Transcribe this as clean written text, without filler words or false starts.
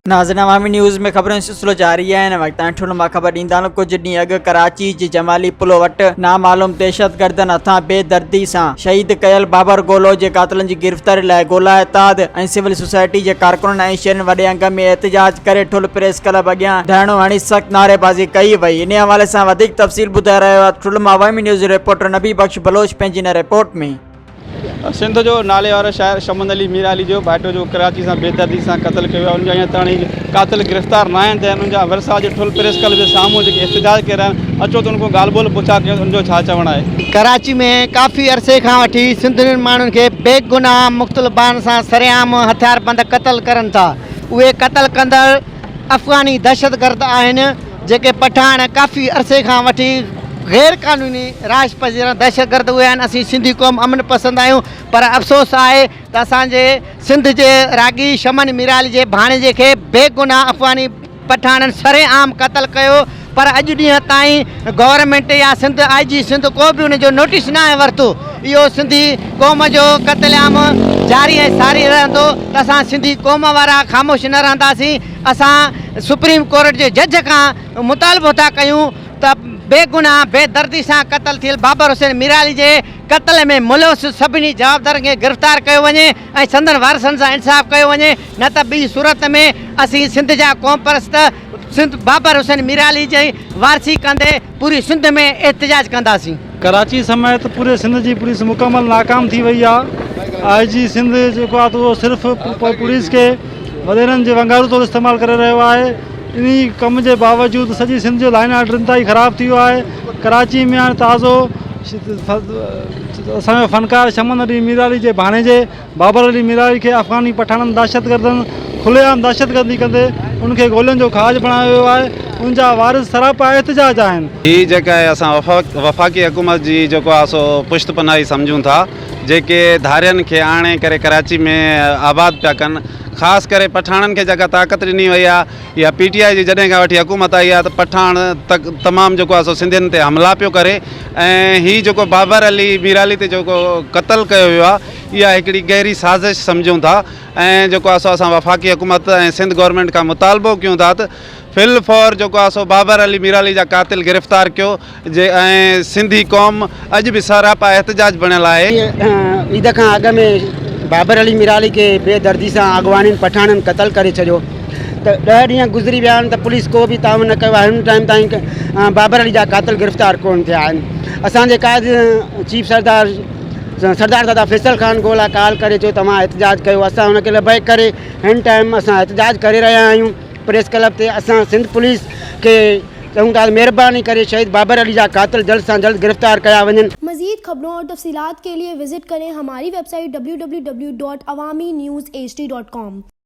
ناظرين عوامي نيوز ۾ خبرن جو سلسلو جاري آهي هن وقت تائين ٺل مان خبر ڏيندا هلون ڪجهه ڏينهن اڳ ڪراچي جي جمالي پل وٽ نامعلوم دهشتگردن هٿان بي دردي سان شهيد ڪيل بابر گولو جي قاتلن جي گرفتاري لاء گولا اتحاد ۽ سول سوسائٽي جي ڪارڪنن ۽ شهرين وڏي انگ ۾ احتجاج ڪري ٺل پريس ڪلب اڳيان ڌرڻو هڻي سخت نعريبازي ڪئي وئي انهي حوالي سان وڌيڪ تفصيل ٻڌائي رهيو آهي ٺل مان عوامي نيوز جو رپورٽر نبي بخش بلوچ پنهنجي هن رپورٽ ۾. سنڌ جو نالي وارو شاعر شمن علي ميرالي جو ڀائٽو جو ڪراچي سان بيدردي سان قتل ڪيو ويو آهي ان جا اڃا تاڻي قاتل گرفتار ناهن ٿيا آهن ان جا ورثا اڄ ٺل پريس ڪلب جي سامهون جيڪي احتجاج ڪري رهيا آهن اچو ته ان کان ڳالهه ٻولهه پڇا ڪيون ته ان جو ڇا چوڻ آهي. ڪراچي ۾ ڪافي عرصي کان وٺي سنڌين ماڻهن کي بيگناهه مختلف بهانن سان سرعام هٿياربند قتل ڪرن ٿا اهي قتل ڪندڙ افغاني دهشتگرد آهن جيڪي پٺاڻ ڪافي عرصي کان وٺي غير قانوني رهائش پذير دهشتگرد اهي آهن اسين سنڌي قوم امن پسند آهيون پر افسوس آهي ته اسان جي سنڌ جي راڳي شمن ميرالي جي ڀاڻيجي کي بيگناهه افغاني پٺاڻن سرعام قتل ڪيو پر اڄ ڏينهن تائين گورنمينٽ يا سنڌ آء جي سنڌ ڪو به ان جو نوٽيس ناهي ورتو اهو سنڌي قوم جو قتل عام جاري ۽ ساري رهندو ته اسان سنڌي قوم وارا خاموش نه رهنداسين اسان سپريم ڪورٽ جي جج کان مطالبو ٿا ڪيون ته بيگناهه بي دردي سان قتل ٿيل بابر حسين ميرالي جي قتل ۾ ملوث سڀني جوابدارن کي گرفتار ڪيو وڃي ۽ سندن وارثن سان انصاف ڪيو وڃي نه ته ٻي صورت ۾ اسين سنڌ جا قومپرست سنڌ بابر حسين ميرالي جي وارثي ڪندي پوري سنڌ ۾ احتجاج ڪنداسين. ڪراچي سميت پوري سنڌ جي پوليس مڪمل ناڪام ٿي وئي آ آء جي سنڌ جيڪو آ اهو صرف پوليس کي وڏيرن جي ونگارو طور استعمال ڪري رهيو آهي انهي ڪم جي باوجود سڄي سنڌ جو لائن آرڊر انتهائي خراب ٿي ويو آهي ڪراچي ۾ هاڻي تازو اسان جو فنڪار شمن علي ميرالي جي ڀاڻيجي بابر علي ميرالي کي افغاني پٺاڻن دهشتگردن کلي عام دهشتگردي ڪندي ان کي گولين جو کاڄ بڻايو ويو آهي ان جا وارث سراپا احتجاج آهن. هي جيڪا آهي اسان وفاقي حڪومت جي جيڪو آهي سو پشت پناهي سمجهون ٿا جيڪي ڌارين کي آڻي ڪري ڪراچي ۾ آباد پيا ڪن خاص ڪري پٺاڻن کي جيڪا طاقت ڏني وئي آهي يا پي ٽي آء جي جڏهن کان وٺي حڪومت آئي آهي ته پٺاڻ تمام جيڪو آهي سو سنڌين تي حملا پيو ڪري ۽ هي جيڪو بابر علي ميرالي تي جيڪو قتل ڪيو ويو آهي اها هڪڙي گهري سازش سمجهون ٿا ۽ جيڪو آهي سو اسان وفاقي حڪومت ۽ سنڌ گورنمينٽ کان مطالبو ڪيون ٿا ته في الفور جيڪو آهي سو بابر علي ميرالي جا قاتل گرفتار ڪيو جي ۽ سنڌي قوم اڄ به سراپا احتجاج بڻيل آهي. عيد کان اڳ ۾ بابر علي ميرالي کي بي دردي سان اغواڻين پٺاڻن قتل ڪري ڇڏيو ته ڏهه ڏينهن گذري ويا آهن ته پوليس ڪو به تعاون نه ڪيو آهي هن ٽائيم تائين بابر علي جا قاتل گرفتار ڪونه ٿيا آهن اسان جي قائد چيف سردار سردار دادا فيصل خان گولا ڪال ڪري چيو توهان احتجاج ڪيو اسان ان کي لبيڪ ڪري هن ٽائيم اسان احتجاج ڪري رهيا آهيون پريس ڪلب تي اسان سنڌ پوليس کي چئون ٿا مهرباني ڪري شهيد بابر علي جا قاتل جلد سان جلد گرفتار ڪيا وڃن. مزيد خبرون اور تفصيلات کے لئے وزٽ کریں ہماری web site www.awamiNewsHD.com.